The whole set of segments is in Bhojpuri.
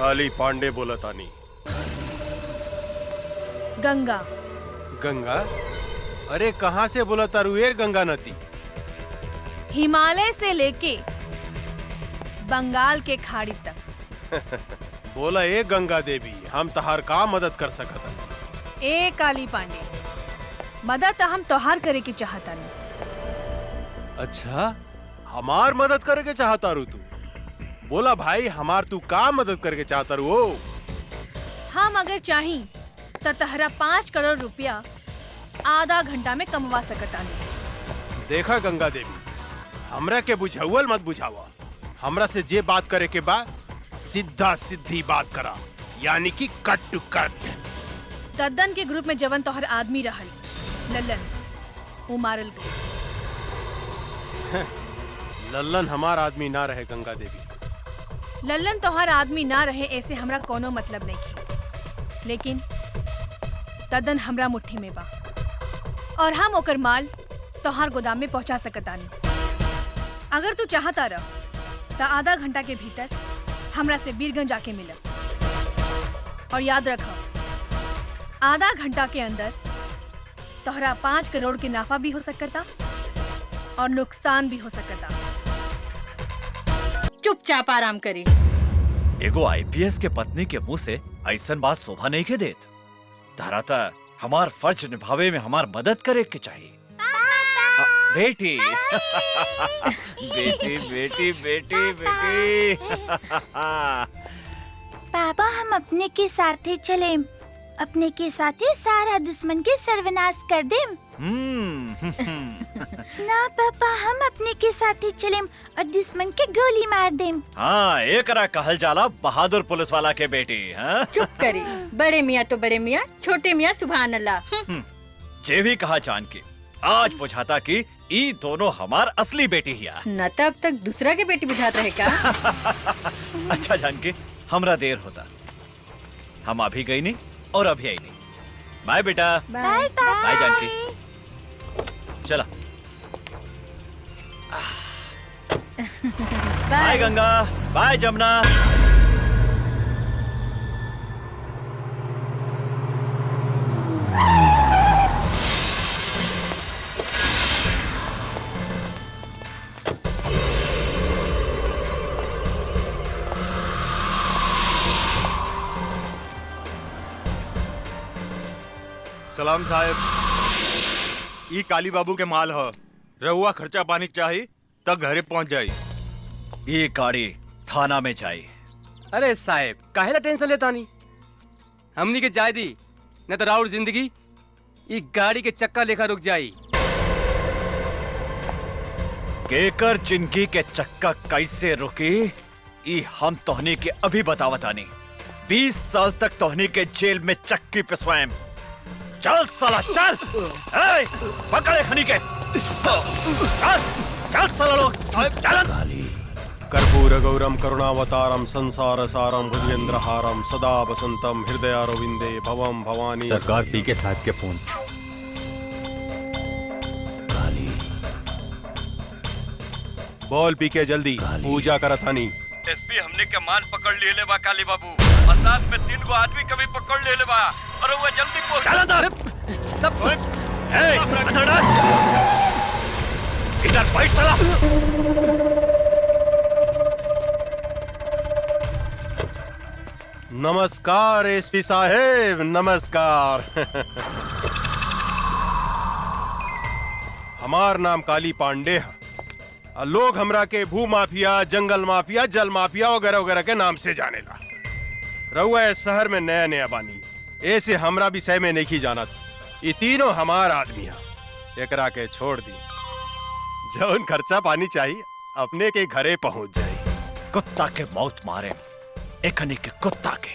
काली पांडे बोलतानी। गंगा। गंगा? अरे कहाँ से बोलता रू ये गंगा नदी? हिमालय से लेके बंगाल के खाड़ी तक। बोला ए गंगा देवी, हम तहार का मदद कर सकत? ए काली पांडे, मदद तो हम तोहार करे के चाहता नहीं। अच्छा, हमार मदद करे के चाहता रू तू? बोला भाई, हमार तू का मदद करके चाहता रू? ओ हम अगर चाही तो तहरा 5 करोड़ रुपया आधा घंटा में कमवा सकता नहीं। देखा गंगा देवी, हमरा के बुझावल मत बुझावा। हमरा से जे बात करे के बा सीधा सीधी बात करा, यानी कि कट टू कट। दद्दन के ग्रुप में जवन तोहर आदमी रहल लल्लन, वो मारल गई। लल्लन हमार आदमी ना रहे गंगा देवी। लल्लन तोहर आदमी ना रहे ऐसे हमरा कोनो मतलब नहीं थी, लेकिन दद्दन हमरा मुट्ठी में बा और हम ओकर माल तोहार गोदाम में पहुंचा सकतानी। अगर तू चाहता रह तो आधा घंटा के भीतर हमरा से बीरगंज जाके मिल, और याद रख आधा घंटा के अंदर तोहरा 5 करोड़ के नाफा भी हो सकता और नुकसान भी हो सकता। चुपचाप आराम करी। एगो आईपीएस के पत्नी के मुंह से ऐसन बात शोभा नहीं के देत। धराता हमार फर्ज निभावे में हमार मदद करे के चाहिए। बेटी बेटी बेटी बेटी बेटी। पापा, हम अपने के साथ चले, अपने के साथ ही सारा दुश्मन के सर्वनाश कर देम। ना पापा, हम अपने के साथ ही चलेम और दुश्मन के गोली मार देम। हाँ, एकरा कहल जाला बहादुर पुलिस वाला के बेटी। हाँ? चुप करी, बड़े मियाँ तो बड़े मियाँ, छोटे मियाँ सुभान अल्लाह। जे भी कहा जान के, आज बुझाता कि ई दोनों हमार असली बेटी हिया। न तो अब तक दूसरा के बेटी बुझात रहे का? अच्छा जानकी, हमरा देर होता, हम अभी गई नहीं और अभी आई नहीं। बाय बेटा। Bye bye Janaki. चला बाय गंगा, बाय जमुना। सलाम साहब, ई काली बाबू के माल ह, रहुआ खर्चा पानी चाही तब घरे पहुंच जाई। ये गाड़ी थाना में जाई। अरे साहब, काहेला टेंशन लेता नहीं, हमनी के जाय दी न तो राउर जिंदगी ई गाड़ी के चक्का लेखा रुक जाई। केकर जिंदगी के चक्का कैसे रुकी ई हम तोहनी के अभी बतावतानी। 20 साल तक तोहनी के जेल में चक्की पिसवाएम। चल साला चल, ए, पकड़े खनी के, चल चल साला लोग चल। कर्पूर गौरम करुणावतारम संसार सारम भुजगेंद्रहारम सदा वसंतम हृदयारविंदे भवम भवानी। सरकार पी के साहब के फोन। बोल पी के जल्दी, पूजा करतानी। एसपी हमने के माल पकड़ लिए बा काली बाबू, और साथ में 3 गो आदमी कभी पकड़ ले बा, और वो जल्दी पहुंच। चल अंदर सब। ए, अंदर डाल। इधर बैठ साला। नमस्कार एसपी साहेब, नमस्कार। हमार नाम काली पांडे है। लोग हमरा के भू माफिया, जंगल माफिया, जल माफिया वगैरह वगैरह के नाम से जानेला। रउआ इस शहर में नया नया बानी, ऐसे हमरा विषय में नहीं जानत। ये तीनों हमार आदमी है, एकरा के छोड़ दी। जौन खर्चा पानी चाहिए अपने के घरे पहुंच जाए। कुत्ता के मौत मारे एकनी के कुत्ता के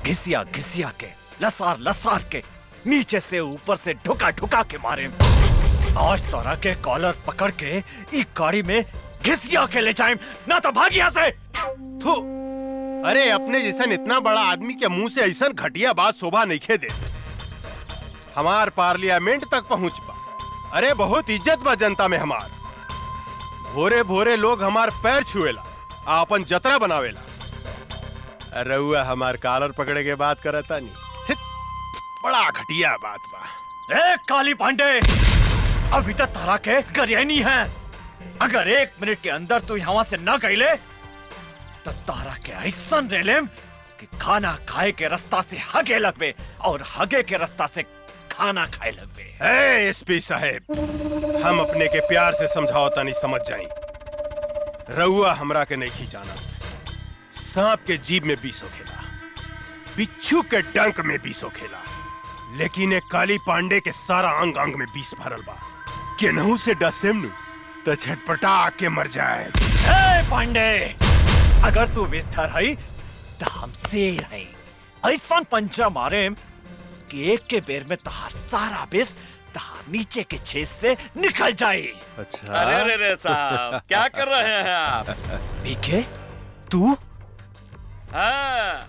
घिसिया घिसिया के लसार लसार के नीचे से ऊपर से ढुका ढुका के मारे। आज तोरा के कॉलर पकड़ के ई गाड़ी में घिसिया के ले जाए, ना तो भाग यहाँ से। थू, अरे अपने जैसन इतना बड़ा आदमी के मुंह से ऐसा घटिया बात शोभा नहीं खे दे। हमार पार्लियामेंट तक पहुंच पा, अरे बहुत इज्जत बा जनता में हमार। भोरे भोरे लोग हमार पैर छुएला, आपन जतरा बनावेला। रउआ हमार कॉलर पकड़े के बात करता नहीं, बड़ा घटिया बात बा। ए काली पांडे, अभी तक तारा के गरियानी है। अगर 1 मिनट के अंदर तू यहाँ से ना गईले तो तारा के ऐसा रेलेम कि खाना खाए के रास्ता से हगे लगवे और हगे के रास्ता से खाना खाए लगवे। ए एसपी साहेब, हम अपने के प्यार से समझाओ तानी समझ जाई। रउआ हमरा के नहीं जाना। सांप के जीभ में बीसो खेला, बिच्छू के डंक में बीसो खेला, लेकिन एक काली पांडे के सारा अंग अंग में बीस भरल बा। केनहू से डसेम नु तो छटपटा के मर जाए। ए पांडे, अगर तू विस्तार है तो हम शेर हैं। ऐसा पंचा मारे कि एक के बेर में तहार सारा बिस तहार नीचे के छेद से निकल जाए। अच्छा। अरे अरे रे साहब, क्या कर रहे हैं आप? पीके तू? हाँ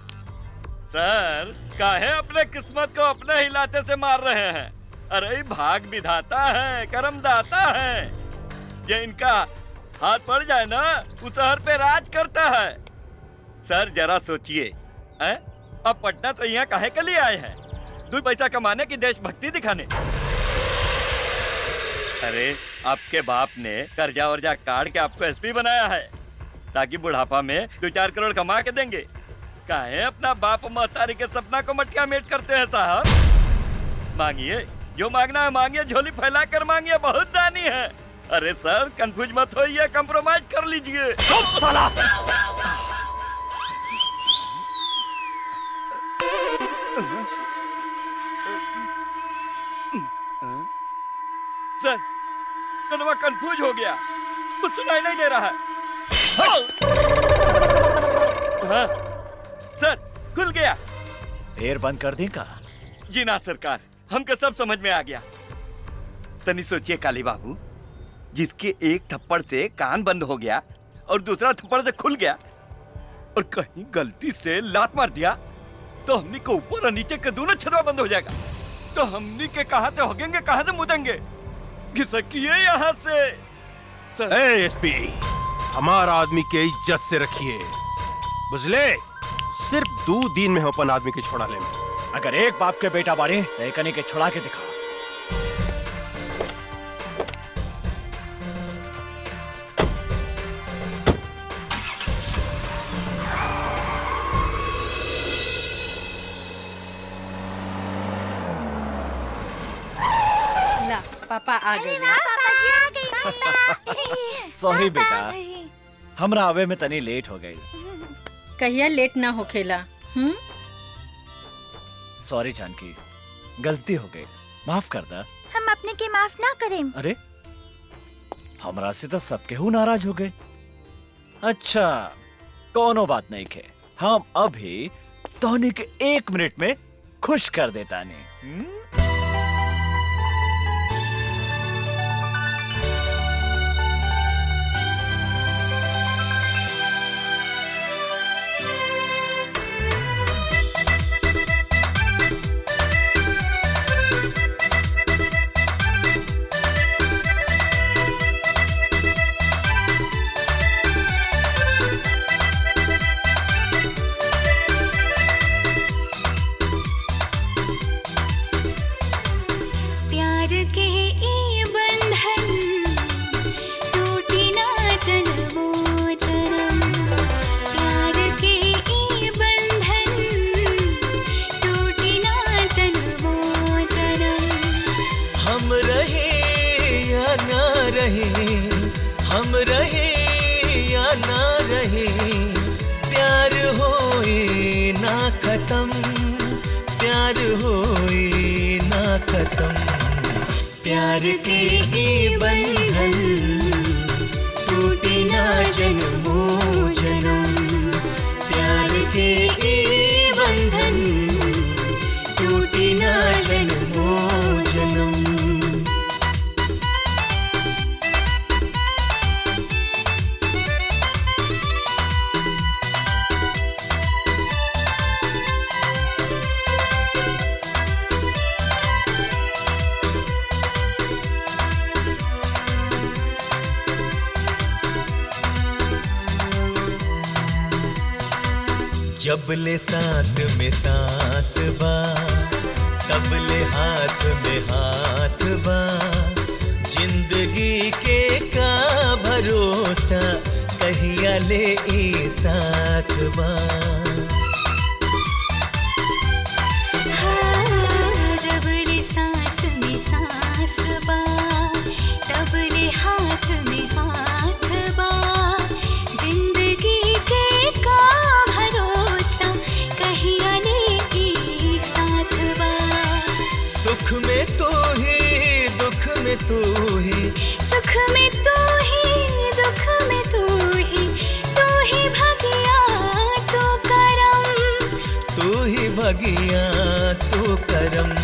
सर, काहे अपने किस्मत को अपने ही लाते से मार रहे हैं? अरे भाग विधाता है, कर्म दाता है। ये इनका हाथ पड़ जाए ना, उस शहर पे राज करता है। सर जरा सोचिए, अब पटना से यहाँ काहे के लिए आए हैं? 2 पैसा कमाने की देशभक्ति दिखाने? अरे आपके बाप ने कर्जा वर्जा काट के आपको एसपी बनाया है ताकि बुढ़ापा में 2-4 करोड़ कमा के देंगे। काहे अपना बाप महतारी के सपना को मटिया मेट करते हैं साहब? मांगिए जो मांगना है मांगिए, झोली फैला कर मांगिए, बहुत दानी है। अरे सर कंफ्यूज मत होइए, कॉम्प्रोमाइज कर लीजिए। साला सर कनवा कंफ्यूज हो गया, कुछ सुनाई नहीं दे रहा है। हाँ, सर खुल गया। फिर बंद कर दी का? जी ना सरकार, हमको सब समझ में आ गया। तनी सोचिए काली बाबू, जिसके एक थप्पड़ से कान बंद हो गया और दूसरा थप्पड़ से खुल गया, और कहीं गलती से लात मार दिया तो हमनी को ऊपर और नीचे के दोनों छतवा बंद हो जाएगा। तो हमनी के कहाँ से होगेंगे, कहाँ से मुदेंगे? घिसकिए यहाँ से। सर ए एसपी, हमारा आदमी के इज्जत से रखिए, बुझले? सिर्फ 2 दिन में अपन आदमी के छोड़ा ले। अगर एक बाप के बेटा बाड़े तो एकनी के छुड़ा के दिखा। ला पापा आ गए। पापा जी आ गए। सॉरी बेटा, हमरा आवे में तनी लेट हो गई। कहिया लेट ना होखेला। सॉरी जानकी, गलती हो गई, माफ कर दा। हम अपने के माफ ना करें। अरे हमरा से तो सब केहू नाराज हो गए। अच्छा कोनो बात नहीं के, हम अभी तोहनी के 1 मिनट में खुश कर देता नहीं। हम रहे या ना रहे, प्यार होए ना खत्म, प्यार होए ना खत्म, प्यार के ये बंधन टूटे ना जन्मों जन्म, प्यार के ये बंधन टूटे ना जन्मों जन्म। जब ले सांस में सांस बा, तब ले हाथ में हाथ बा। जिंदगी के का भरोसा, कहिया ले ई साथ बा। हाँ, जब ले सांस में सांस बा, तब ले हाथ में हाथ बा। जिंदगी के का भरोसा, कहिया ले ई साथ बा। सुख में तो ही, दुख में तू ही, सुख में तू ही, दुख में तू ही, तू ही भगिया तू करम, तू ही भगिया तू करम।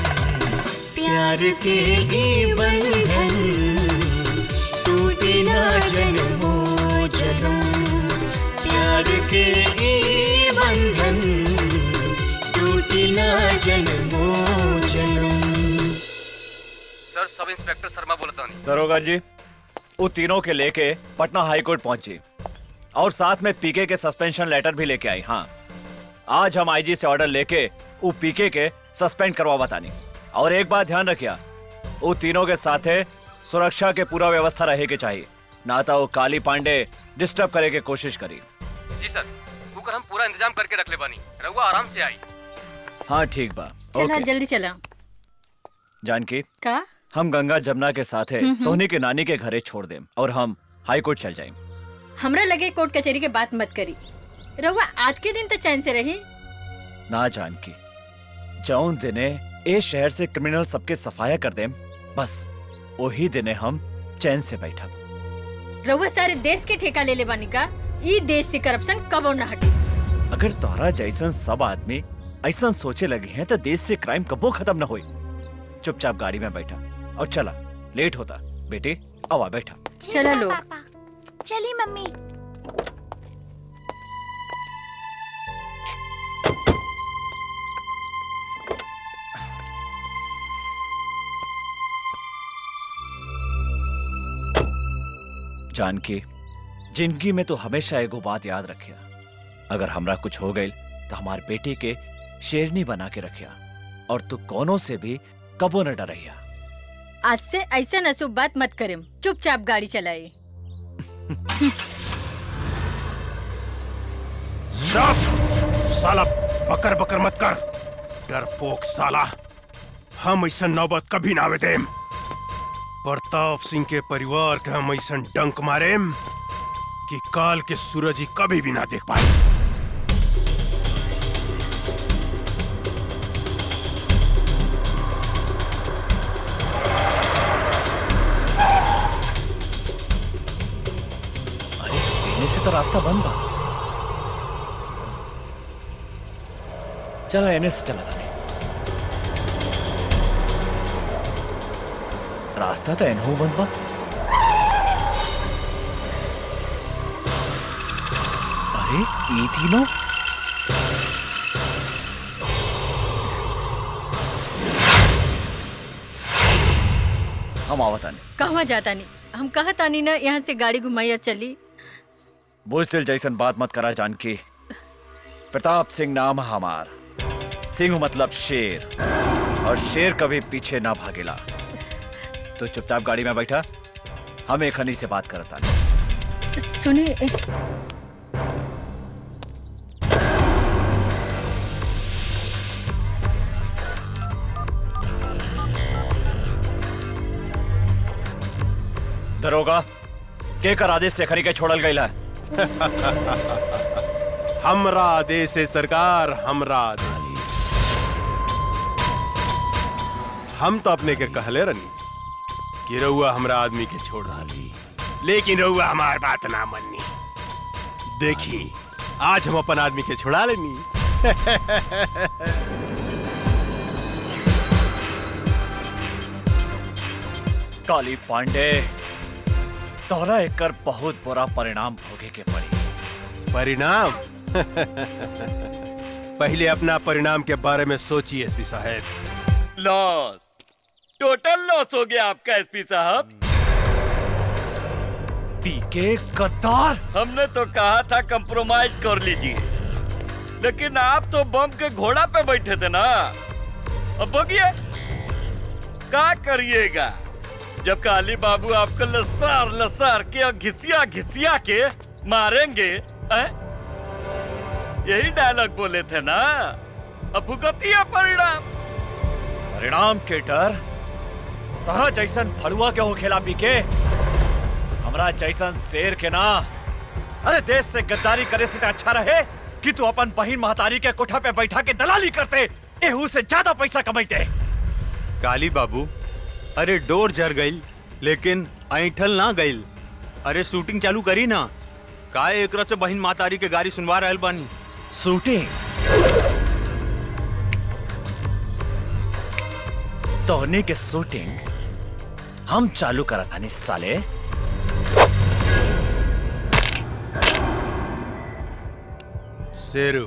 प्यार के ई बंधन टूटे ना जन्मों जन्म। प्यार के ई बंधन टूटे ना जन्मों जन्म। सर, सब इंस्पेक्टर शर्मा बोलता हूँ। दरोगा जी, वो तीनों के लेके पटना हाई कोर्ट पहुंची और साथ में पीके के सस्पेंशन लेटर भी लेके आई। हाँ, आज हम आईजी से ऑर्डर लेके वो पीके के सस्पेंड करवा बतानी। और एक बात ध्यान रखिया, वो तीनों के साथे सुरक्षा के पूरा व्यवस्था रहे के चाहिए, ना तो वो काली पांडे डिस्टर्ब करे के कोशिश करी। जी सर, ओकर हम पूरा इंतजाम करके रख ले बानी, रहुआ आराम से आई। हाँ ठीक बा, चला जल्दी चला। जानकी का हम गंगा जमुना के साथे तोहनी के नानी के घरे छोड़ देम और हम हाई कोर्ट चल जाएं। हमरा लगे कोर्ट कचहरी के बात मत करी, रहुआ आज के दिन तो चैन से रही ना। जानकी, जौन दिने ए शहर से क्रिमिनल सबके सफाया कर देम, बस वही दिने हम चैन से बैठब। रहुआ सारे देश के ठेका ले ले बानी का, ई देश से करप्शन कबो न हटे। अगर तोहरा जैसन सब आदमी ऐसा सोचे लगे हैं तो देश से क्राइम कबो खत्म न होई। चुपचाप गाड़ी में बैठा और चला, लेट होता। बेटे आवा बैठा। चला लो। चली मम्मी। जानकी, जिंदगी में तो हमेशा एगो बात याद रखिया, अगर हमरा कुछ हो गई तो हमारे बेटी के शेरनी बना के रखिया और तू कोनो से भी कबो न डरिया। आज से ऐसा अशुभ बात मत करें, चुपचाप गाड़ी चलाई। साला बकर बकर मत कर, डरपोक साला। हम ऐसा नौबत कभी ना आवे देम। प्रताप सिंह के परिवार के हम ऐसा डंक मारेम कि काल के सूरज ही कभी भी ना देख पाए। अरे पीने से तो रास्ता बंद बा, चला एने से चला जाने। रास्ता तो एनहू बंद बा। अरे ये तीनों हम आवतानी। कहवा जाता नहीं, हम कहतानी ना यहाँ से गाड़ी घुमाई और चली। बुजदिल जैसन बात मत करा जानकी। प्रताप सिंह नाम हमार, सिंह मतलब शेर, और शेर कभी पीछे ना भागेला। तो चुपचाप गाड़ी में बैठा, हम एक हनी से बात करता। सुनिए, दरोगा के कर आदेश से खरी के छोड़ल गई है। हमरा आदेश है सरकार, हमरा आदेश। हम तो अपने के कहले रनी कि रउआ हमरा आदमी के छोड़ डाली, लेकिन रउआ हमार बात ना मननी। देखी आज हम अपन आदमी के छोड़ा लेनी। काली पांडे, तोहरा एकर बहुत बुरा परिणाम भोगे के पड़ी। परिणाम? पहले अपना परिणाम के बारे में सोचिए एसपी साहब। लॉस, टोटल लॉस हो गया आपका एसपी साहब। पीके गद्दार, हमने तो कहा था कंप्रोमाइज कर लीजिए, लेकिन आप तो बम के घोड़ा पे बैठे थे ना। अब भोगिए, क्या करिएगा जब काली बाबू आपको लसार लसार के और घिसिया घिसिया के मारेंगे? यही डायलॉग बोले थे ना। अब भुगतिए परिणाम। परिणाम के डर तोहरा जैसन फड़ुआ के हो खेला पी के, हमरा जैसन शेर के ना। अरे देश से गद्दारी करे से अच्छा रहे कि तू अपन बहिन महतारी के कोठा पे बैठा के दलाली करते, एहू से ज्यादा पैसा कमाते। काली बाबू, अरे डोर जर गई लेकिन ऐठल ना गई। अरे शूटिंग चालू करी ना, काहे एकरा से बहिन महतारी के गाड़ी सुनवा रहल बानी। शूटिंग तोहनी के शूटिंग हम चालू करा था साले। शेरू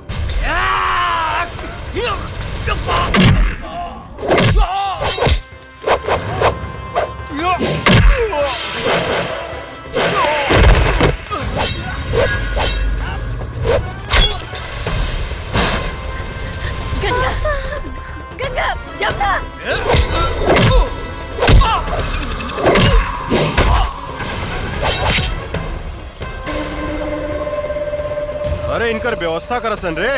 गंगा, गंगा, जमुना। अरे इनकर व्यवस्था करसन रे,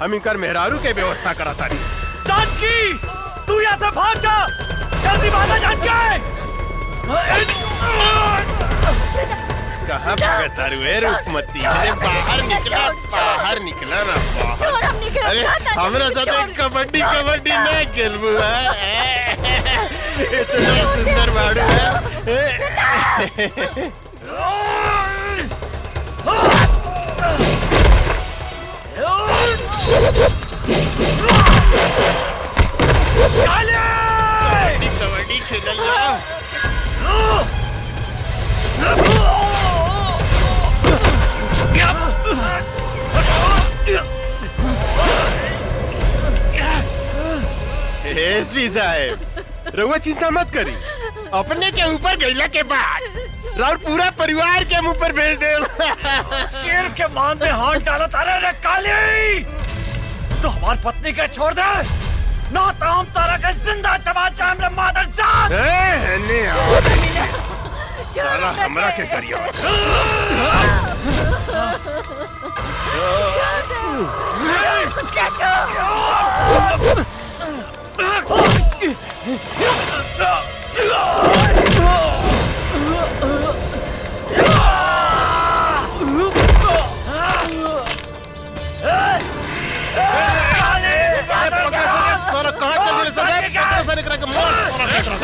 हम इनकर मेहरारू के व्यवस्था करता नहीं। जानकी, तू यहाँ से भाग जा, जल्दी भागा जानकी। कहाँ भागता रे रूपमती? अरे बाहर निकला, बाहर निकला ना बाहर। अरे हमरा साथ कबड्डी कबड्डी ना खेलबू है, इतना सुंदर बाड़ू है। कबड्डी कबड्डी खेलल जा। एसपी साहब, रउआ चिंता मत करी, अपने के ऊपर गईला के बाद राउर पूरा परिवार के मुंह पर भेज दे। शेर के मान में हाथ डाला तारे रे काली, तो हमारी पत्नी के छोड़ दे ना तो हम तारा के जिंदा चबा जाएं रे मादर जात। सारा हमरा के करियो। सारा कहाँ चल रहे सर? सर एकरा के मार सारा एकरा।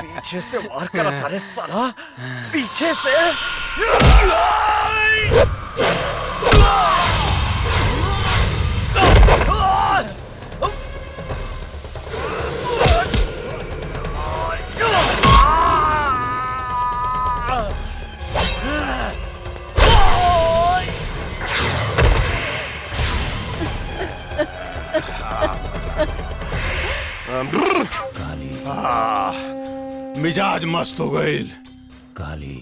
पीछे से वार करा था रे साला, पीछे से। मिजाज मस्त हो गई। काली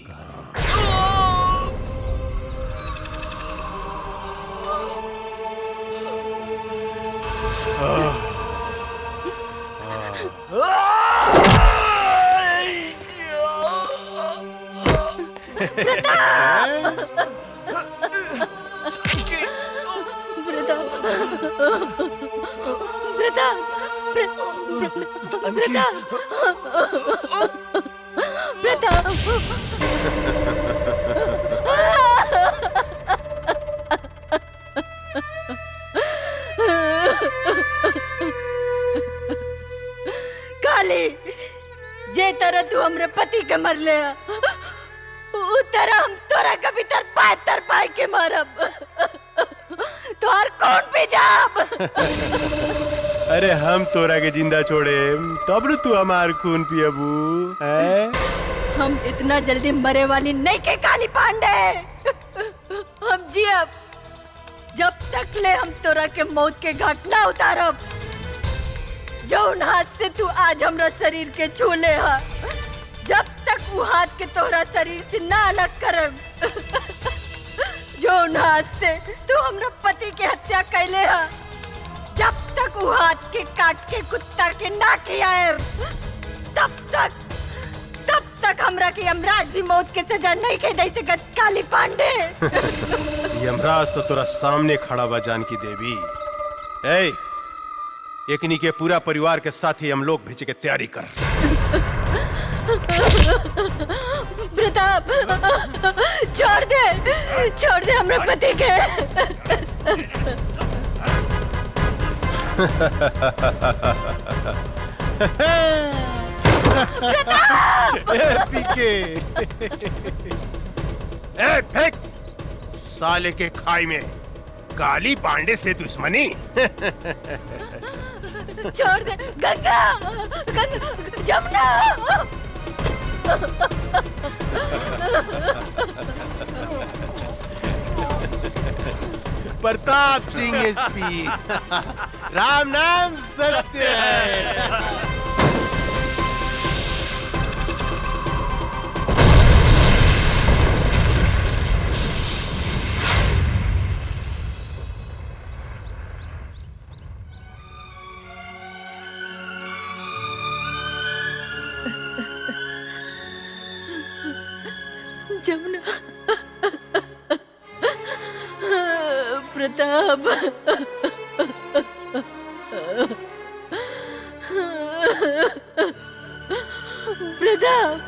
प्रताप, प्रताप, प्रताप। तरह तू हमरे पति के मरले उ तरह हम तोरा कभी तरपाए तरपाए के मारब, तोहर कौन पे जाब। अरे हम तोरा के जिंदा छोड़े तब न तू हमार खून पियबू हैं? हम इतना जल्दी मरे वाली नहीं के काली पांडे। हम जियब जब तक ले हम तोरा के मौत के घाट ना उतारब। जौन हाथ से तू आज हमरा शरीर के छू ले हा, जब तक वो हाथ के तोहरा शरीर से ना अलग करब, जौन हाथ से तू हमरा पति के हत्या कैले हा, जब तक वो हाथ के काट के कुत्ता के ना खियाएब, तब तक हमरा के यमराज भी मौत के सजा नहीं के दे सकत काली पांडे। यमराज तो तोरा सामने खड़ा बा जानकी देवी। ए, एकनी के पूरा परिवार के साथ ही हम लोग भेजे के तैयारी कर। प्रताप छोड़ दे हमरा पति के। प्रताप! ए, पीके। ए, फेंक साले के खाई में काली पांडे से दुश्मनी। छोड़ दे गंगा, गंगा जमुना। प्रताप सिंह एसपी, राम नाम सत्य है। जमुना, प्रताप, प्रताप,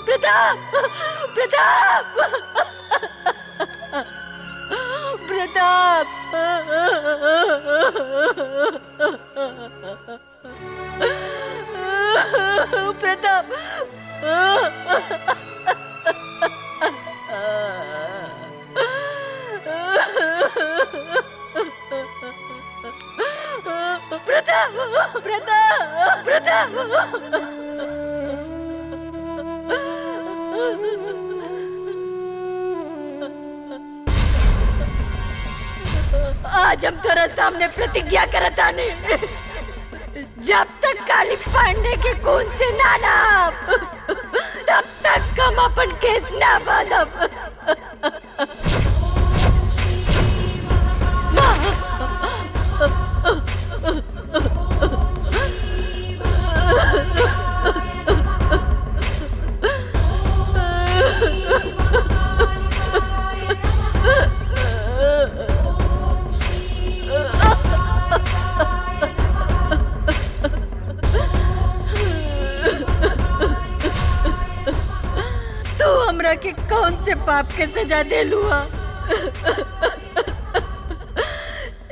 प्रताप, प्रताप, प्रताप, प्रताप। प्रताप, प्रताप, प्रताप। आज हम तेरा सामने प्रतिज्ञा करता नहीं, जब तक काली पांडे के खून से ना नाप, तब तक हम अपन केस ना बांधब। तू हमरा के कौन से पाप के सजा दे लुआ?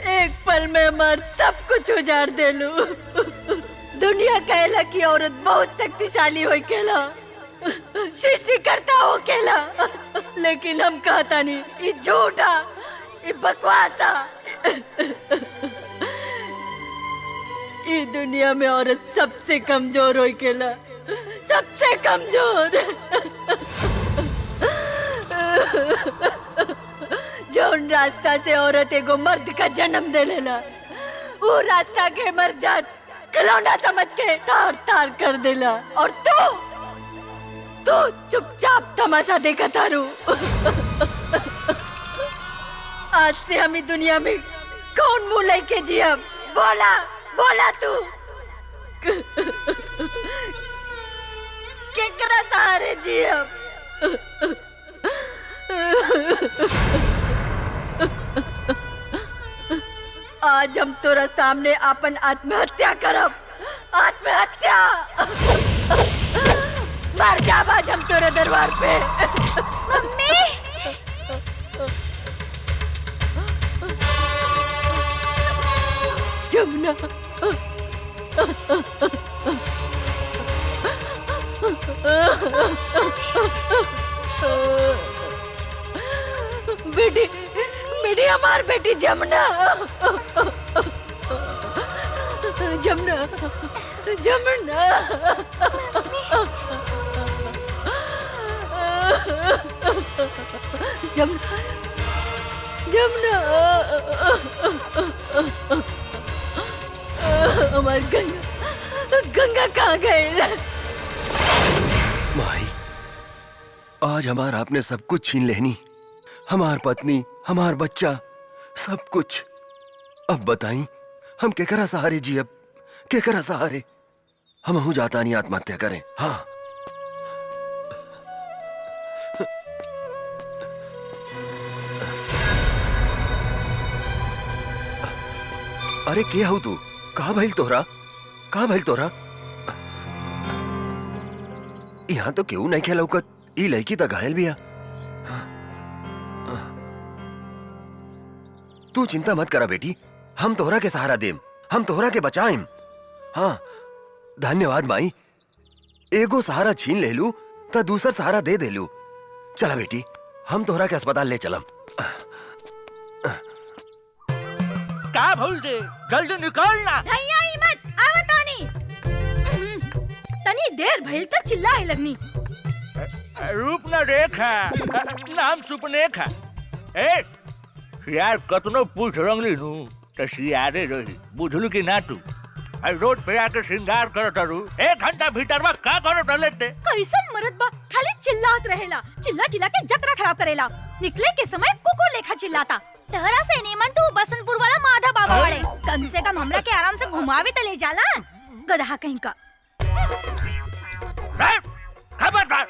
एक पल में हमार सब कुछ उजाड़ देलू। दुनिया कहला कि औरत बहुत शक्तिशाली हो केला, सृष्टिकर्ता हो केला, लेकिन हम कहता नहीं, ये झूठा, ये बकवासा। ये दुनिया में औरत सबसे कमजोर हो केला, सबसे कमजोर। जौन रास्ता से औरत एगो मर्द का जन्म दे लेला, वो रास्ता के मर जात खिलौना समझ के तार तार कर देला, और तू तू चुपचाप तमाशा देखा तारू। आज से हम दुनिया में कौन मुंह लेके जियब? बोला बोला तू केकरा सहारे जियब? आज हम तोरा सामने अपन आत्महत्या करब, आत्महत्या। मर जाब आज हम तोरे दरबार पे। मम्मी, जमुना। बेटी, बेटी, हमार बेटी जमुना, जमुना, जमुना। जमुना, जमुना, हमार गंगा, गंगा कहाँ गई? माई, आज हमार आपने सब कुछ छीन लेनी, हमार पत्नी, हमार बच्चा, सब कुछ। अब बताई हम केकरा सहारे जी, अब केकरा सहारे? हम हूं जाता नहीं आत्महत्या करें। हाँ अरे के हूं तू? कहा भइल तोहरा? कहा भइल तोहरा? यहाँ तो केहू नहीं खेलौकत। ई लड़की तो घायल भी है। तू चिंता मत करा बेटी, हम तोहरा के सहारा देम, हम तोहरा के बचाएम। हाँ धन्यवाद माई, एगो सहारा छीन ले लू तो दूसर सहारा दे देलू। चला बेटी, हम तोहरा के अस्पताल ले चलम। का भूल दे, जल्दी निकल ना। धैया ही मत, आवा तानी। तनी देर भइल त चिल्लाए लगनी। रूप न रेखा, नाम सुपनेखा। ए यार कतनो पूछ रंगली नू त सियारे रही, बुझलू कि ना तू? रोड पे आके श्रृंगार करत रू, एक घंटा भीतर में का करत रहले? कैसन मरद बा, खाली चिल्लात रहेला, चिल्ला चिल्ला के जतरा खराब करेला। निकले के समय कुकुर लेखा चिल्लाता। तहरा से नीमन तू बसंतपुर वाला माधा बाबा वाले, कम से कम हमरा के आराम से घुमावे त ले जाला। गधा कहीं का। खबरदार,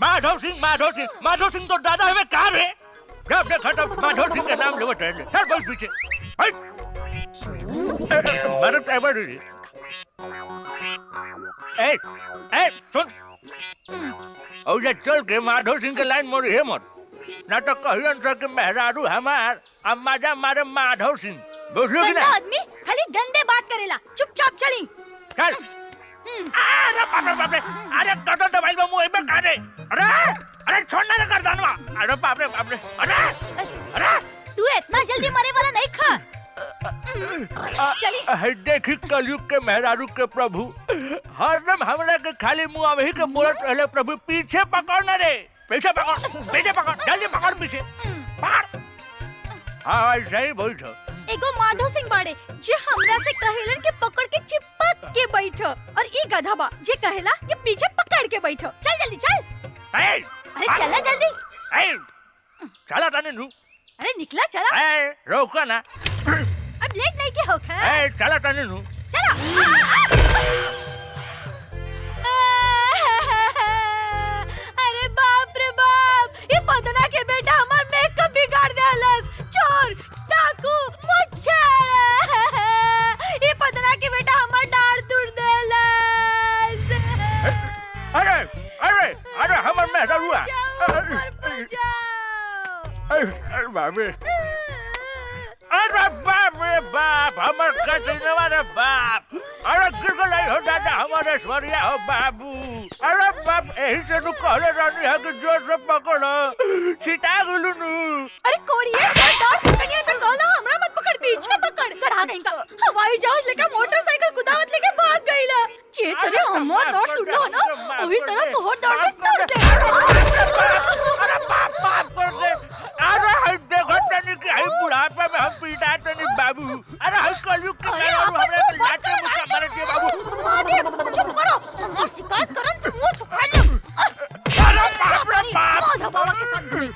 माधव सिंह, माधव सिंह, माधव सिंह तो दादा हमें कहा रे? जब देखा तब माधव सिंह का नाम लेवट रहे। चल बहुत पीछे। मदद ए ए सुन, और ये चल के माधव सिंह के लाइन मोरी है मत, ना तो कहियन सर के मेहरारू हमार अम्मा जा मारे माधव सिंह। बुझलू कि ना? आदमी खाली गंदे बात करेला, चुपचाप चली। चल। अरे बाप रे बाप रे, अरे कदम दबाइल में मुंह में कारे। अरे अरे छोड़ना ना गर्दनवा। अरे बाप रे बाप रे, अरे अरे तू इतना जल्दी मरे वाला नहीं खा। चली। देखी कलयुग के मेहरारू के प्रभु हरदम हमरा के खाली मुंह वही के बोलत रहले प्रभु, पीछे पकड़ ना रे, पीछे पकड़, पीछे पकड़, जल्दी पकड़ पीछे पकड़। हाँ ऐसे ही बैठ। एगो माधव सिंह बाड़े जे हमरा से कहेलन के पकड़ के चिपक के बैठो, और ई गधा बा जे कहेला कि पीछे पकड़ के बैठो। चल जल्दी चल। अरे चला जल्दी। ए चला ताने नु। अरे निकला चला। ए रोको ना, अब लेट नहीं के होखा। ए चला ताने नु। चला। अरे बाप रे बाप, ये पदना के बेटा हमार मेकअप बिगाड़ देलस। चोर, डाकू, मुच्छड़, ये पदना के बेटा हमार डार दूर देलस। अरे अरे अरे हमार मेहरारूआ। अरे बाप रे, अरे बाप रे बाप, हमार कटरिनवा रे बाप। अरे गिर गई हो दादा, हमारे ऐश्वर्या हो बाबू। अरे बाप, यही से नु कहले रहनी है कि जोर से पकड़ो, छिटा गेलू नु। अरे कोड़िए डांट पकड़िए तो कहला हमरा मत पकड़, पीछे पकड़। गधा नहीं का हवाई जहाज लेके मोटरसाइकिल कुदावत लेके भाग गईला। चे तरे हमर दौड़ टूटलो ना, ओही तरह तोहर दौड़ भी तोड़ दे। अरे बाप बाप कर दे। अरे हम देखो तनी कि हम बुढ़ापा में हम पीटा तनी बाबू। अरे हम कलयुग के मेहरारू हमरा के लाते मुक्का मारे दे बाबू। महादेव चुप करो, हमार शिकायत करन तो मुंह चुका ले। अरे बाप रे बाप, माधव बाबा के साथ घूमे।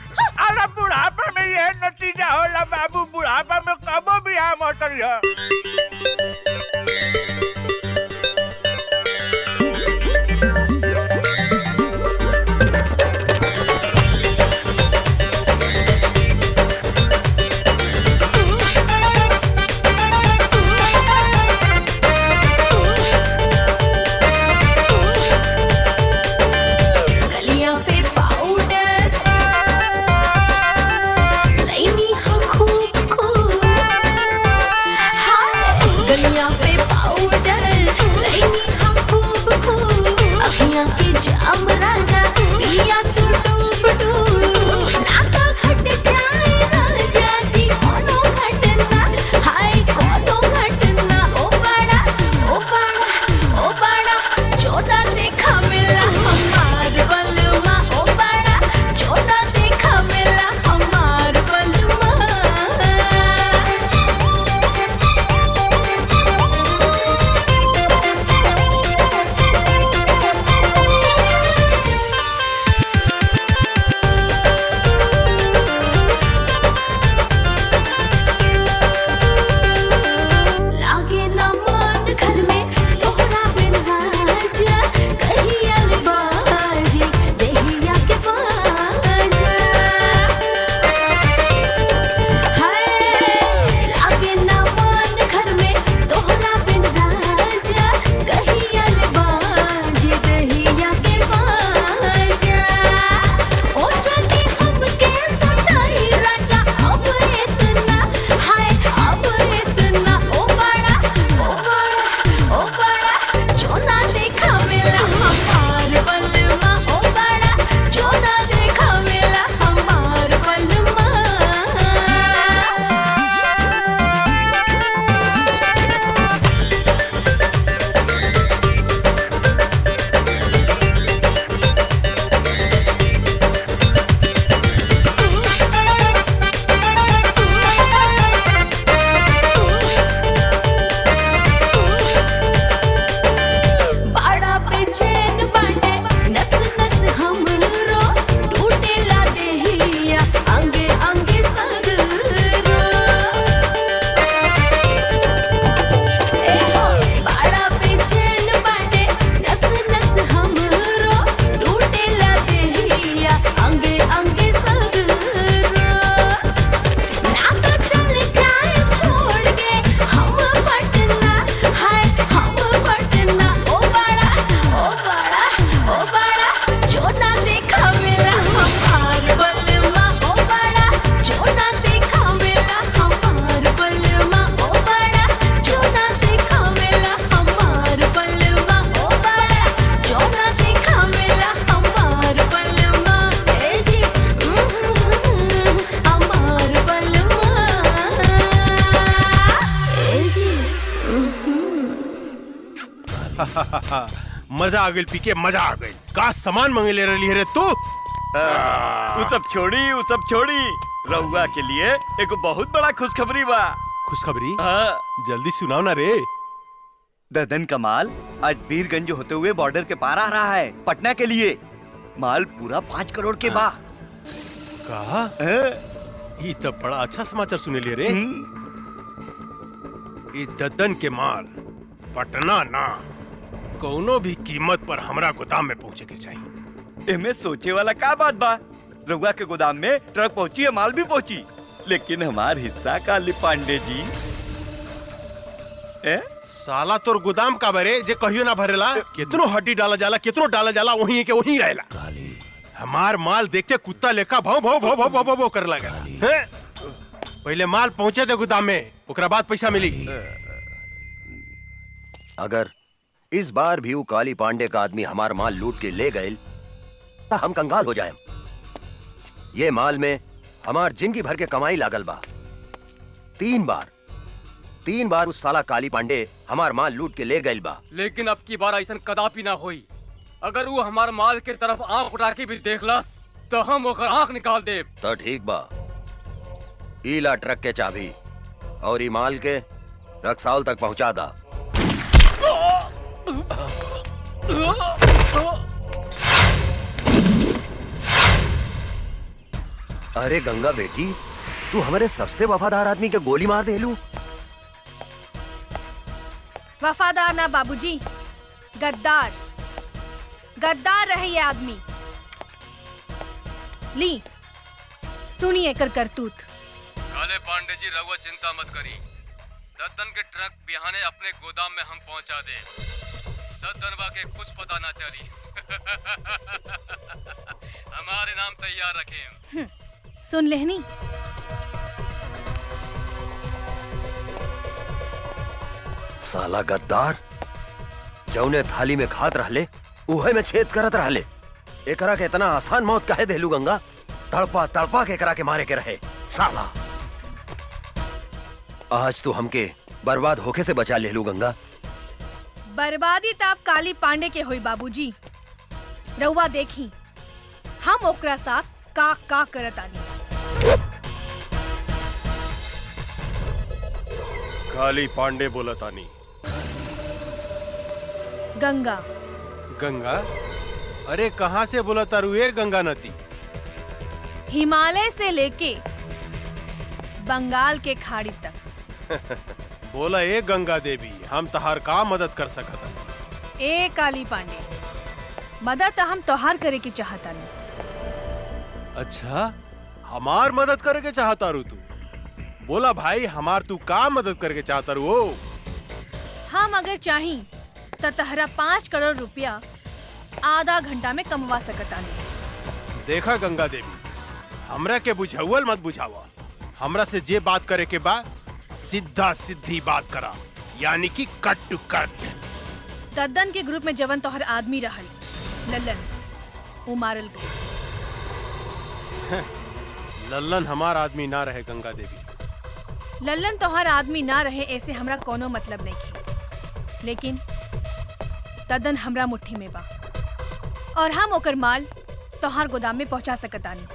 अरे बुढ़ापा में यह नतीजा होला बाबू, बुढ़ापा में कबो भी आ मत रही। खूब खूब हाँ। मजा आ गई पी के, मजा आ गई। का सामान मंगे ले रही रे तू? वो सब छोड़ी, वो सब छोड़ी। रउआ के लिए एक बहुत बड़ा खुशखबरी बा। खुशखबरी? हाँ। जल्दी सुनाओ ना रे। ददन का माल आज बीरगंज होते हुए बॉर्डर के पार आ रहा है पटना के लिए। माल पूरा 5 करोड़ के बा। कहा? ये तो बड़ा अच्छा समाचार सुने लिए रे। ये ददन के माल पटना ना कोनो भी कीमत पर हमरा गोदाम में पहुँचे के चाहिए। एमे सोचे वाला का बात बा? रउआ के गोदाम में ट्रक पहुँची है, माल भी पहुँची, लेकिन हमार हिस्सा काली पांडे जी। ए? साला तोर गोदाम का भरे जे कहियो ना भरेला। कितनो हड्डी डाला जाला, कितनो डाला जाला, वही के वही रहेला। हमार माल देखते कुत्ता लेखा भाव भाव भाव भाव भाव भाव कर लगा। पहले माल पहुँचे दे गोदाम में, ओकरा बाद पैसा मिली। अगर इस बार भी वो काली पांडे का आदमी हमार माल लूट के ले गए तो हम कंगाल हो जाए। ये माल में हमार जिंदगी भर के कमाई लागल बा। तीन बार उस साला काली पांडे हमार माल लूट के ले गए बा। लेकिन अब की बार ऐसा कदापि ना होई। अगर वो हमार माल के तरफ आंख उठा के भी देखलस तो हम ओकर आंख निकाल देब। तो ठीक बा, ईला ट्रक के चाबी और ई माल के रक्सौल तक पहुंचा दा। अरे गंगा बेटी, तू हमारे सबसे वफादार आदमी के गोली मार देलू। वफादार ना बाबूजी, गद्दार, गद्दार रहे ये आदमी। ली सुनिए कर करतूत। काले पांडे जी रउआ चिंता मत करी, दद्दन के ट्रक बिहाने अपने गोदाम में हम पहुंचा दे। दद्दनवा के कुछ पता ना चली। हमारे नाम तैयार रखें। सुन लेहनी, साला गद्दार जौने थाली में खात रहले उहे में छेद करत रहले। एकरा के इतना आसान मौत काहे देलू गंगा? तड़पा तड़पा के एकरा के मारे के रहे साला। आज तू हमके बर्बाद होके से बचा लेलू गंगा। बर्बादी ताप काली पांडे के होई बाबूजी। रउआ देखी हम ओकरा साथ का का करत आनी। काली पांडे बोलत आनी। गंगा। गंगा? अरे कहाँ से बोलत आरू ये गंगा नदी? हिमालय से लेके बंगाल के खाड़ी तक। बोला ए गंगा देवी, हम तहार का मदद कर सकत? ए काली पांडे, मदद तो हम तोहार करे के चाहता नहीं। अच्छा, हमार मदद करे के चाहता रू तू? बोला भाई, हमार तू का मदद करके चाहता रू? ओ हम अगर चाही तो तहरा 5 करोड़ रुपया आधा घंटा में कमवा सकता नहीं। देखा गंगा देवी, हमरा के बुझावल मत बुझावा। हमरा से जे बात करे के बा सीधा सीधी बात करा, यानी कि कट टू कट। दद्दन के ग्रुप में जवन तोहर आदमी रहल लल्लन, वो मारल गए। लल्लन हमार आदमी ना रहे गंगा देवी। लल्लन तोहर आदमी ना रहे ऐसे हमरा कोनो मतलब नहीं की, लेकिन दद्दन हमरा मुट्ठी में बा और हम ओकर माल तोहार गोदाम में पहुंचा सकतानी।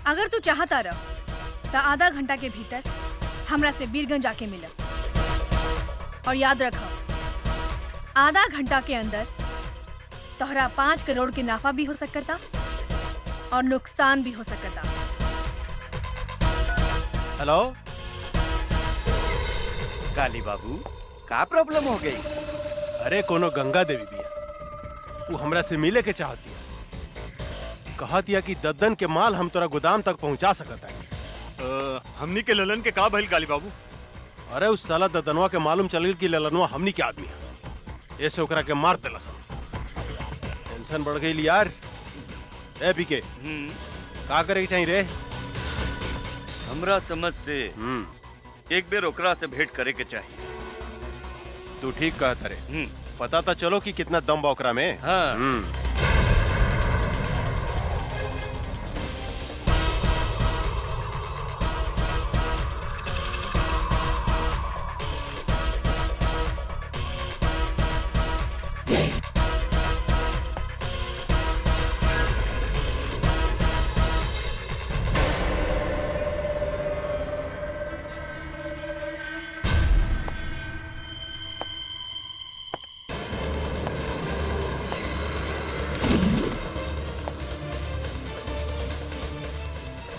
अगर तू चाहता रह तो आधा घंटा के भीतर हमरा से बीरगंज आके मिल। और याद रख, आधा घंटा के अंदर तोहरा 5 करोड़ के नाफा भी हो सकता और नुकसान भी हो सकता। हेलो काली बाबू, का प्रॉब्लम हो गई? अरे कोनो गंगा देवी बिया, वो हमरा से मिले के चाहती है। कहतिया कि दद्दन के माल हम तोरा गोदाम तक पहुंचा सकता है। हमनी के ललन के का भइल काली बाबू? अरे उस साला ददनवा के मालूम चल कि ललनवा हमनी के आदमी है, ऐसे ओकरा के मार देला सब। टेंशन बढ़ गई यार। ए पीके, का करे के चाहिए रे? हमरा समझ से एक बेर ओकरा से भेंट करे के चाहिए। तू ठीक कहता रे। पता तो चलो कि कितना दम बा ओकरा में। हाँ।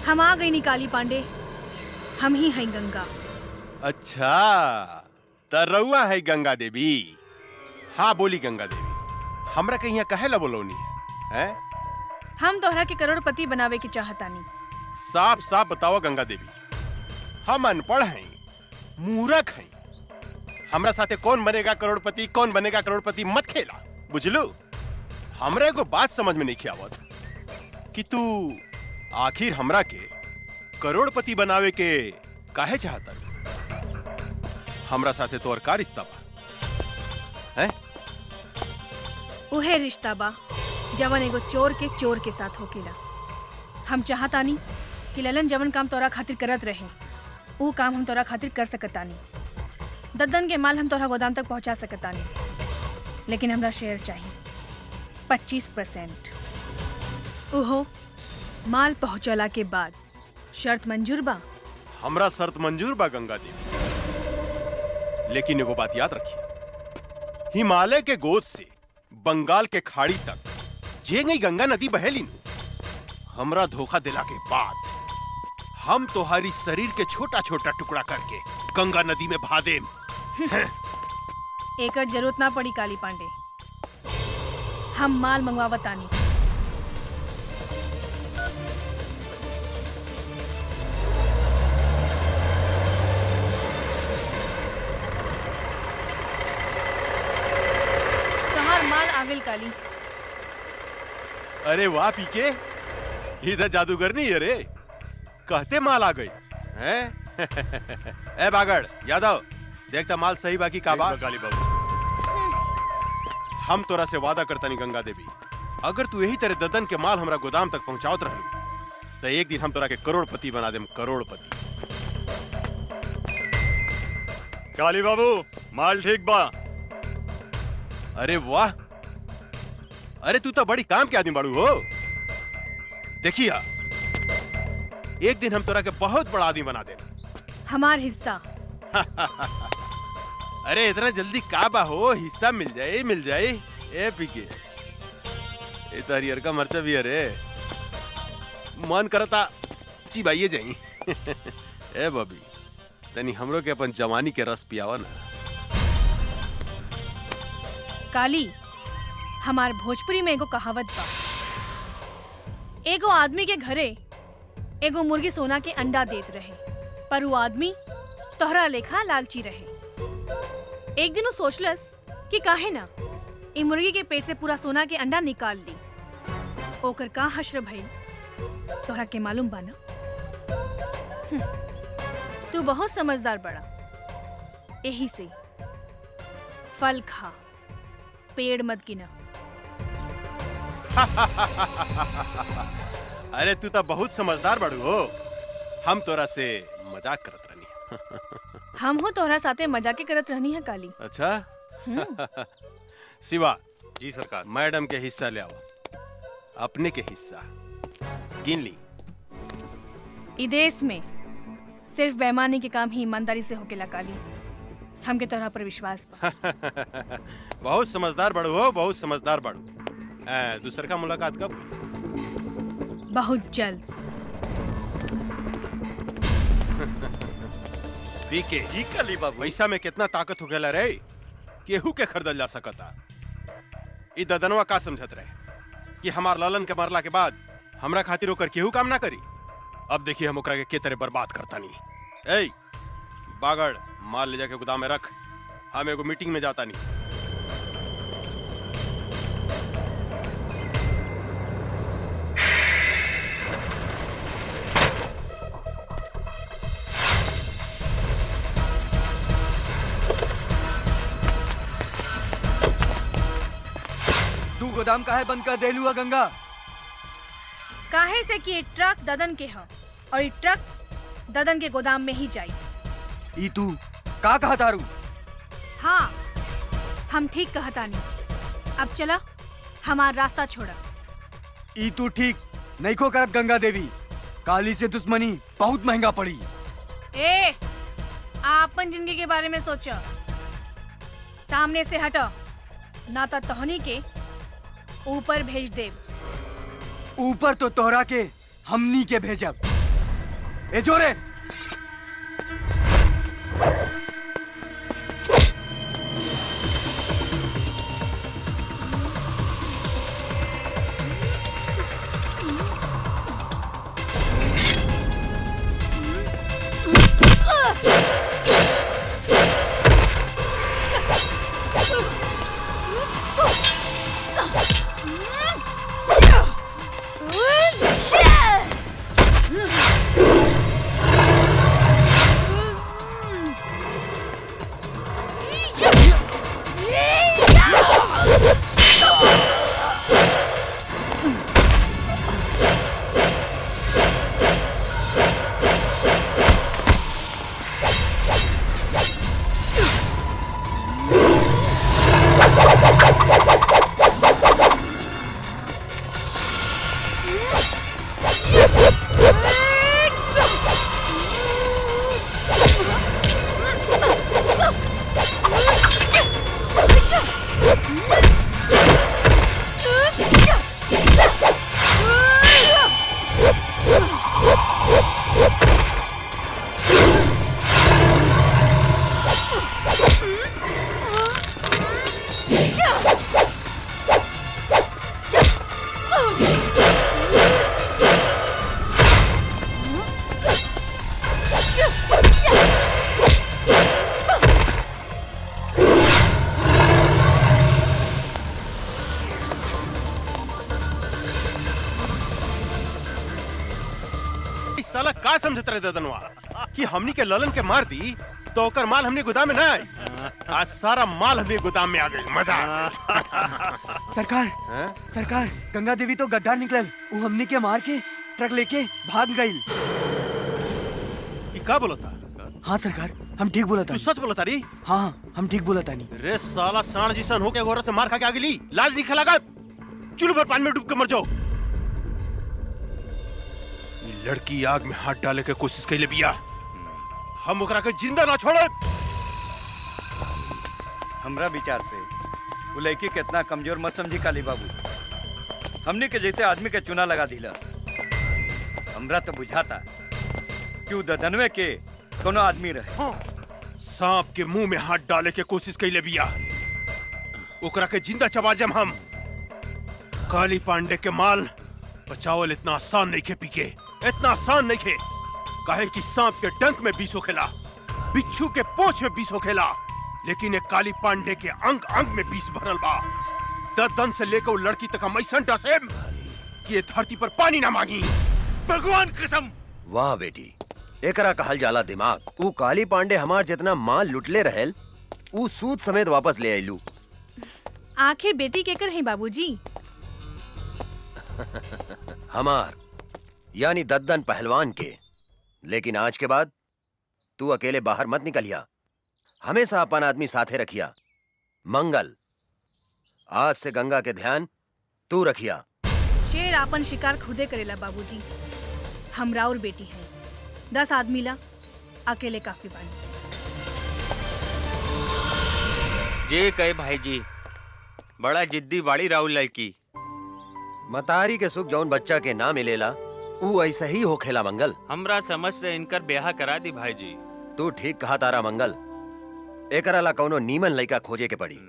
हम आ गई निकाली पांडे, हम ही हैं गंगा। अच्छा, तरौआ है गंगा देवी। हाँ बोली गंगा देवी, हमरा के यहाँ कहे ला बोलौनी है? हम तोहरा के करोड़पति बनावे के चाहतानी। साफ साफ बताओ गंगा देवी, हम अनपढ़ हैं, मूर्ख हैं। हमरा साथे कौन बनेगा करोड़पति, कौन बनेगा करोड़पति मत खेला, बुझलू? हमरा एगो बात समझ में नहीं आवत कि तू आखिर हमरा के करोड़पति बनावे के काहे चाहता? हमरा साथे तोर का रिश्ता बा? हैं? उहे रिश्ता बा जवन एगो चोर के साथ होकेला। हम चाहतानी कि ललन जवन काम तोरा खातिर करत रहे, वो काम हम तोरा खातिर कर सकतानी। दद्दन के माल हम तोरा गोदाम तक पहुंचा सकतानी, लेकिन हमरा शेयर चाहिए 25%। ओहो माल पहुंचला के बाद। शर्त मंजूर बा? हमरा शर्त मंजूर बा गंगा देवी, लेकिन एगो बात याद रखिए, हिमालय के गोद से बंगाल के खाड़ी तक जे गई गंगा नदी बहेली, हमरा धोखा दिला के बाद हम तुम्हारी शरीर के छोटा छोटा टुकड़ा करके गंगा नदी में बहा देम। एकर जरूरत ना पड़ी काली पांडे, हम माल मंगवावतानी। तोहार माल आगिल काली। अरे वाह पीके, इधर जादूगर नहीं है रे, कहते माल आ गई हैं? ए बागड़ यादव, देखता माल सही बाकी का बा? काली बाबू, हम तोरा से वादा करता नहीं गंगा देवी, अगर तू यही तरह ददन के माल हमरा गोदाम तक पहुंचावत रहलू तो एक दिन हम तोरा के करोड़पति बना देम, करोड़पति। काली बाबू माल ठीक बा। अरे वाह, अरे तू तो बड़ी काम के आदमी बाड़ू हो। देखिया एक दिन हम तोरा के बहुत बड़ा आदमी बना देम। हमार हिस्सा। अरे इतना जल्दी का बा हो, हिस्सा मिल जाए मिल जाए। ए पीके, ए तो हरियर का मरचा भी अरे मन करता चिबाइए जाई। ए बबी, तनी हमरो के अपन जवानी के रस पियावा ना। काली, हमार भोजपुरी में एगो कहावत बा, एगो आदमी के घरे एगो मुर्गी सोना के अंडा देत रहे, पर वो आदमी तोहरा लेखा लालची रहे। एक दिन वो सोचलस कि काहे ना ई मुर्गी के पेट से पूरा सोना के अंडा निकाल ली। ओकर का हश्र भइल तोहरा के मालूम बा ना? तू बहुत समझदार बड़ा, यही से फल खा, पेड़ मत गिना। अरे तू तो बहुत समझदार बड़ू हो, हम तोरा से मजाक करत रहनी। हम हो तोहरा साथे मजाक करत रहनी है काली। अच्छा। शिवा जी सरकार, मैडम के हिस्सा ले आओ, अपने के हिस्सा गिन ली। ई देश में सिर्फ बेईमानी के काम ही ईमानदारी से होकेला काली, हमके तोहरा पर विश्वास बा। बहुत समझदार बड़ू हो, बहुत समझदार बड़ू। दूसर का मुलाकात कब हुई? बहुत जल्द। पीके जी काली बाबू, पैसा में कितना ताकत हो गया रे, केहू के खरीदल जा सकता। ई ददनवा का समझत रहे कि हमार ललन के मरला के बाद हमरा खातिर ओकर केहू काम ना करी। अब देखिए हम ओकरा के के तरह बर्बाद करता नहीं। ए बागड़, माल ले जाके गोदाम में रख, हम एगो मीटिंग में जाता नहीं। तू गोदाम काहे बंद कर देलू है गंगा? काहे से कि ये ट्रक ददन के ह और ये ट्रक ददन के गोदाम में ही जाई। ई तू का कहा तारू? हाँ, हम ठीक कहतानी। अब चला, हमार रास्ता छोड़ा। ई तू ठीक नहीं को करत गंगा देवी, काली से दुश्मनी बहुत महंगा पड़ी। ए, आपन जिंदगी के बारे में सोचो, सामने से हटो ना तो तोहनी के ऊपर भेज दे। ऊपर तो तोहरा के हमनी के भेजब। ए जोरे। साला का समझत रहे ददनवा कि हमनी के ललन के मार दी तो ओकर माल हमने गोदाम में ना आई। आज सारा माल हमने गोदाम में आ गई, मजा आ गई। सरकार, सरकार, गंगा देवी तो गद्दार निकलल। वो हमनी के मार के ट्रक लेके भाग गई। का बोलता? हाँ सरकार, हम ठीक बोलता। तू सच बोलता री? हाँ, हम ठीक बोलता नहीं। रे साला साण जिसन होके गोरा से मार खा के आ गेली, लाज नहीं खलागा, चुल्लू भर पानी में डूब के मर जाओ। लड़की आग में हाथ डाले के कोशिश कैले बिया, हम ओकरा के जिंदा ना छोड़े। हमरा विचार से वो लड़की कितना कमजोर मत समझी काली बाबू, हमने के जैसे आदमी के चुना लगा दिला। हमरा तो बुझाता कि वो ददनवे के कोनो आदमी रहे। हाँ। सांप के मुंह में हाथ डाले के कोशिश कैले बिया, ओकरा के जिंदा चबा जम हम। काली पांडे के माल बचावल इतना आसान नहीं खे पीके, इतना आसान नहीं खे। काहे कि सांप के डंक में बीसो खेला, बिच्छू के पोछ में बीसो खेला, लेकिन एक काली पांडे के अंग अंग में बीस भरल बा। ददन से लेकर लड़की तक हम ऐसा डसेम कि ये धरती पर पानी ना मांगी। भगवान कसम। वाह बेटी, एकरा कहल जाला दिमाग। ऊ काली पांडे हमार जितना माल लुटले रहल, ऊ सूद समेत वापस ले आइलू। आखिर बेटी केकर है बाबूजी? हमार, यानी दद्दन पहलवान के। लेकिन आज के बाद तू अकेले बाहर मत निकलिया, हमेशा अपन आदमी साथे रखिया। मंगल, आज से गंगा के ध्यान तू रखिया। शेर आपन शिकार खुदे करेला बाबूजी, हमरा और बेटी है, 10 आदमी ला अकेले काफी बानी। जे कहे भाई जी, बड़ा जिद्दी बाड़ी राउल लड़की। मतारी के सुख जौन बच्चा के ना मिलेला ऊ ऐसा ही होखेला मंगल। हमरा समझ से इनकर ब्याह करा दी भाई जी। तू ठीक कहा तारा मंगल, एकरा ला कौनो नीमन लड़का खोजे के पड़ी।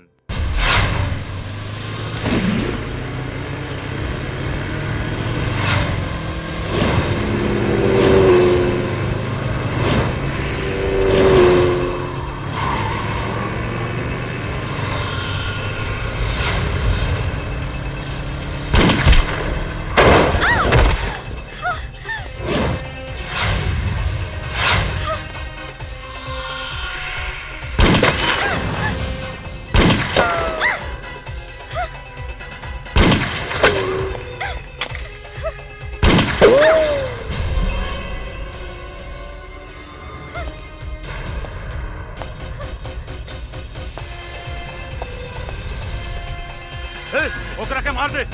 ओकरा के मार दे,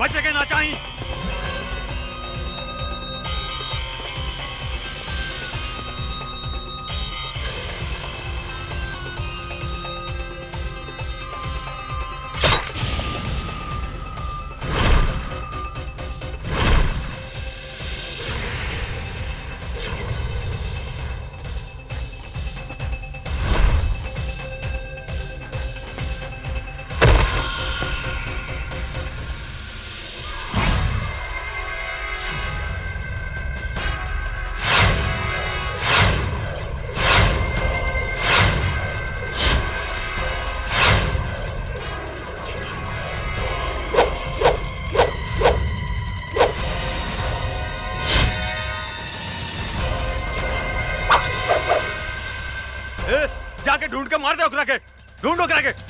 बचे के ना चाहिए। ढूंढ के मार दे ओकरा के, ढूंढ ओकरा के।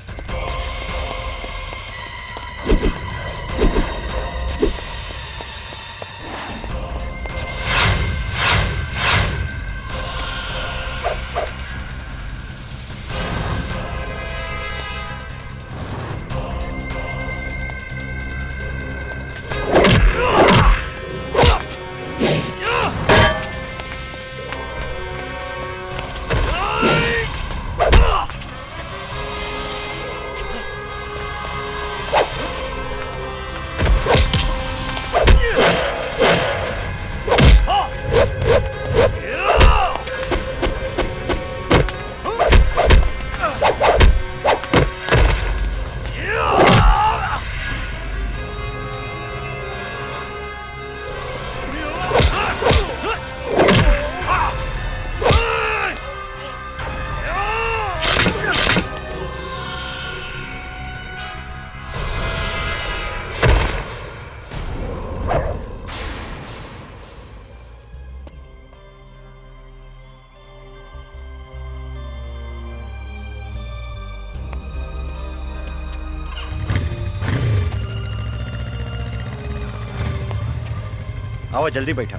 आओ जल्दी बैठा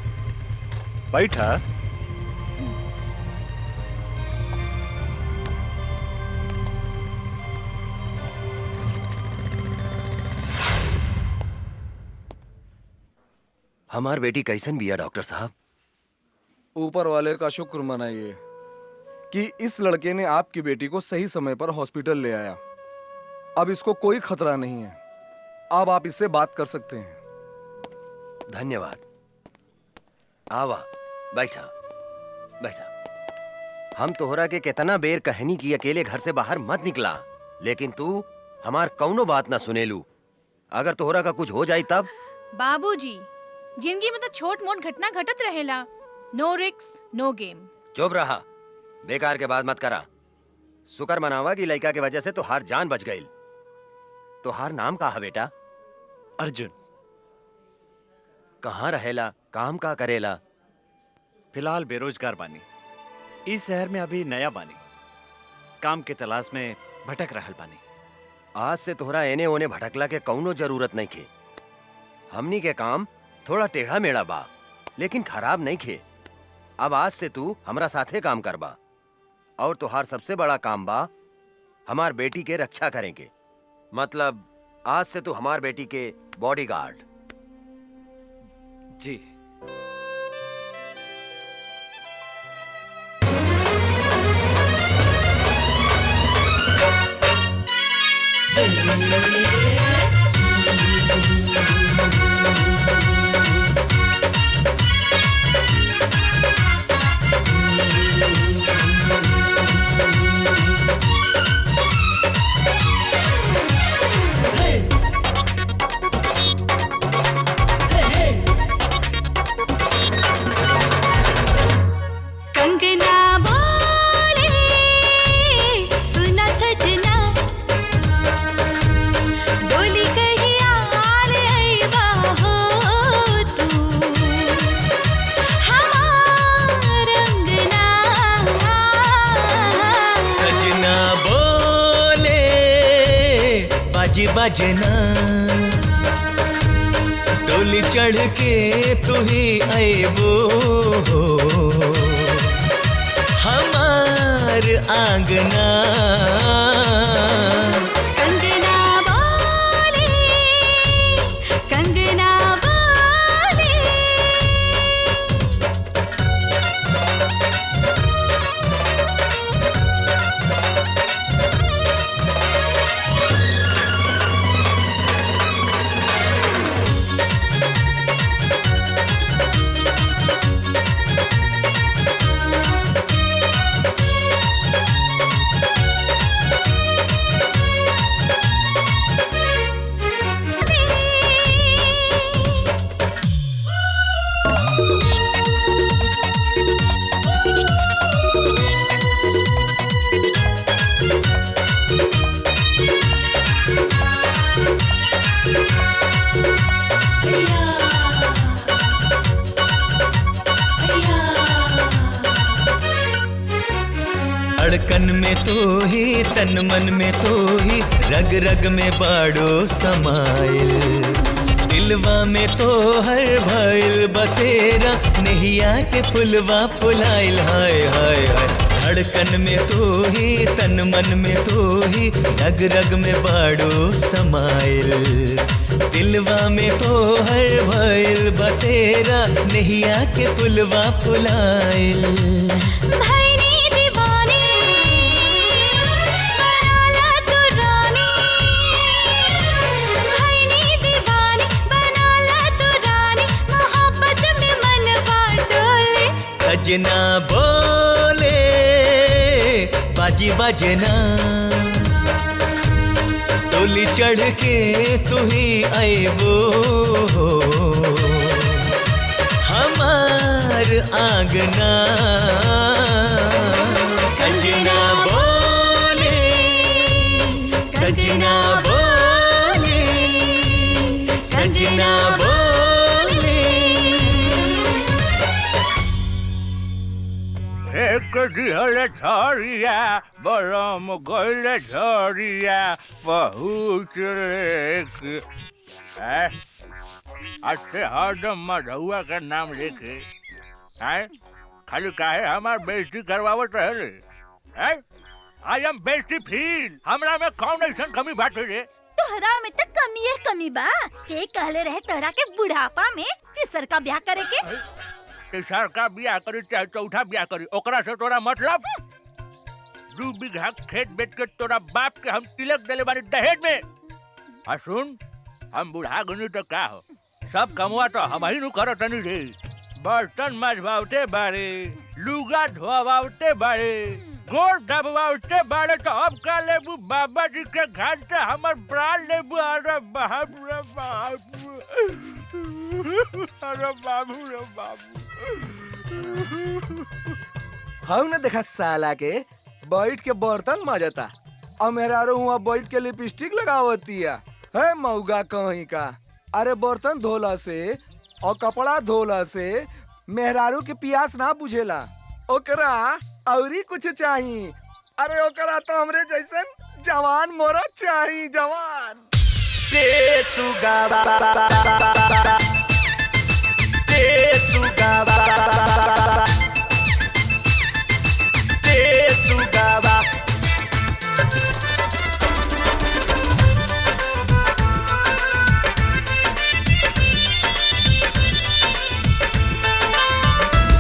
बैठा। हमार बेटी कैसन बिया डॉक्टर साहब? ऊपर वाले का शुक्र मनाइए कि इस लड़के ने आपकी बेटी को सही समय पर हॉस्पिटल ले आया। अब इसको कोई खतरा नहीं है, अब आप इससे बात कर सकते हैं। धन्यवाद। आवा बैठा बैठा। हम तोहरा के कितना बेर कहनी कि अकेले घर से बाहर मत निकला, लेकिन तू हमार कौनो बात ना सुनेलू। अगर तोहरा का कुछ हो जाए तब? बाबूजी, जिंदगी में तो छोट मोट घटना घटत रहेला। नो रिस्क नो गेम। चुप रहा, बेकार के बात मत करा। शुक्र मनावा कि लड़का के वजह से तोहार जान बच गई। तोहार नाम का है बेटा? अर्जुन। कहाँ रहेला, काम का करेला? फिलहाल बेरोजगार बानी, इस शहर में अभी नया बानी, काम के तलाश में भटक रहल बानी। आज से तोहरा एने ओने भटकला के कौनो जरूरत नहीं खे। हमनी के काम थोड़ा टेढ़ा मेढ़ा बा, लेकिन खराब नहीं खे। अब आज से तू हमरा साथे काम करबा, और तोहार सबसे बड़ा काम बा हमार बेटी के रक्षा करेंगे। मतलब आज से तू हमार बेटी के बॉडीगार्ड। जी। कंगना बोले सुना सजना, डोली कहिया ले अइबा हो तू हमार अंगना। सजना बोले बाजी बजना, डोली चढ़ के तू ही अइबो हो हमार आंगना। कंगना बोले कंगना बोले। धड़कन में तू ही, तन मन में तू ही, रग रग में बाड़ो समाइल। दिलवा में तो हर भइल बसेरा, नहिया के फुलवा फुलाइल। हाय हाय हाय, धड़कन में तू ही, तन मन में तू ही, रग रग में बाड़ो समाइल। दिलवा में तो हर भइल बसेरा, नहिया के फुलवा फुलाइल। सजना बोले बाजी बजना, डोली चढ़ के तू ही आईबो हमार आंगना। सजना बोले, सजना बोले, सजना बोले। एक दिहले झरिया बलम गइले झरिया पहुँच लेके। अच्छे हरदम मधुआ के नाम लेके आए, खाली काहे हमार बेइज्जती करवावत रहे। I am बेइज्जती फील। हमरा में कौन ऐसन कमी बाटे रे? तोहरा में तो कमी है, कमी बा। के कहले रहे तोहरा के बुढ़ापा में तीसर का ब्याह करे के? तीसर का ब्याह करी चाहे चौथा ब्याह करी, ओकरा से तोरा मतलब? 2 बीघा खेत बेच के तोरा बाप के हम तिलक देले बानी दहेज में। आ सुन, हम बुढ़ा गनी तो का हो, सब कमवा तो हम ही नु करत तनी रे। बर्तन मजवावते बारे, लुगा धोवावते बारे, गोड़ दबवावते बारे, तो अब का लेबू बाबा जी के घाट से हमर प्राण लेबू। अरे बाप रे बाप, अरे बाबू रे बाबू। हम ने देखा साला के बैठ के बर्तन माजता और मेहरारू हुआ बैठ के लिपस्टिक लगावतिया है। मऊगा कहीं का। अरे बर्तन धोला से और कपड़ा धोला से मेहरारू के प्यास ना बुझेला, ओकरा औरी कुछ चाहिए। अरे ओकरा तो हमरे जैसन जवान मोरा चाहिए, जवान।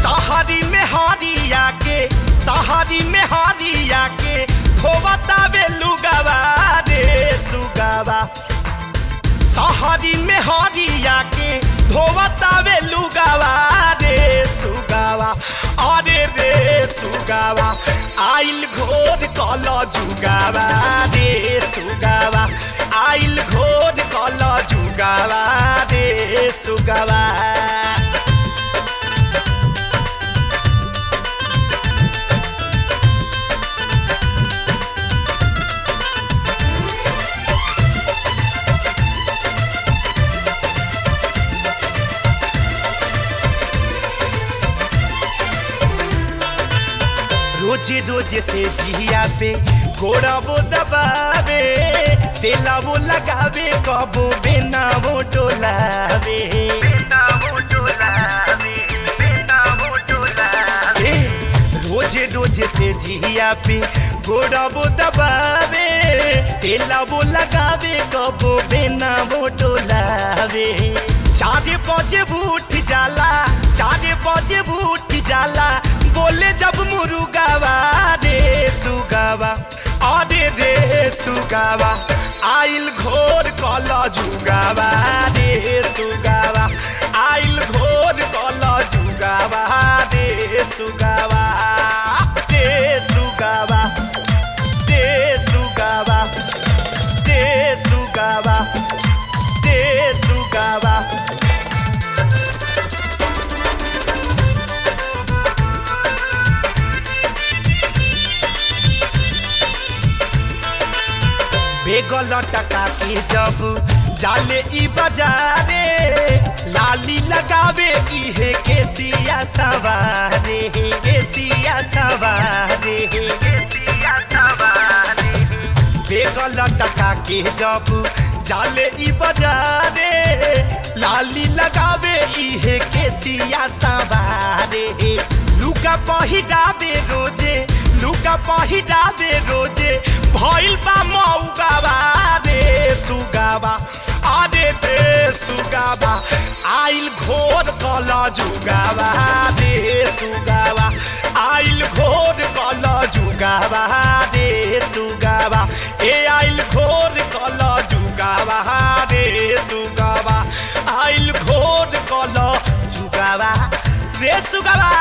सहारी में हारिया के, सहारी में हारिया के धोवतावे लुगावा रे सुगावा। सहारी में हारिया के धोवतावे लुगावा रे सुगावा। अरे रे सुगावा, आइल घोर कल जुगावा रे सुगावा। आइल घोर कल जुगावा रे सुगावा। रोजे रोजे से जिया पे घोड़ा वो दबावे, तेला वो लगावे, कबो बेना वो डोलावे, बेना वो डोलावे, बेना वो डोलावे। रोजे रोजे से जिया पे घोड़ा वो दबावे, तेला वो लगावे, कबो बेना वो डोलावे। 4 बजे उठ जाला, 4 बजे उठ जाला, बोले जब मुरुगावा रे सुगावा। अरे रे सुगावा, आइल घोर कल जुगावा रे सुगावा। आइल घोर कल जुगावा रे सुगावा, रे सुगावा, रे सुगावा, रे सुगावा, रे सुगावा। बेगल टका के जब जाले ई बाजारे, लाली लगावे इहे केसिया सवारे, केसिया सवारे, केसिया बेगल टका के जब जाले ई बाजारे, लाली लगावे इहे केसिया सवारे। लुका पहिरावे रोजे, लुका पहिरावे रोजे, भइल बा मौगावा रे सुगावा, अरे रे सुगावा, आइल घोर कल जुगावा रे सुगावा, आइल घोर कल जुगावा रे सुगावा, ए आइल घोर कल जुगावा रे सुगावा, आइल घोर कल जुगावा रे सुगावा।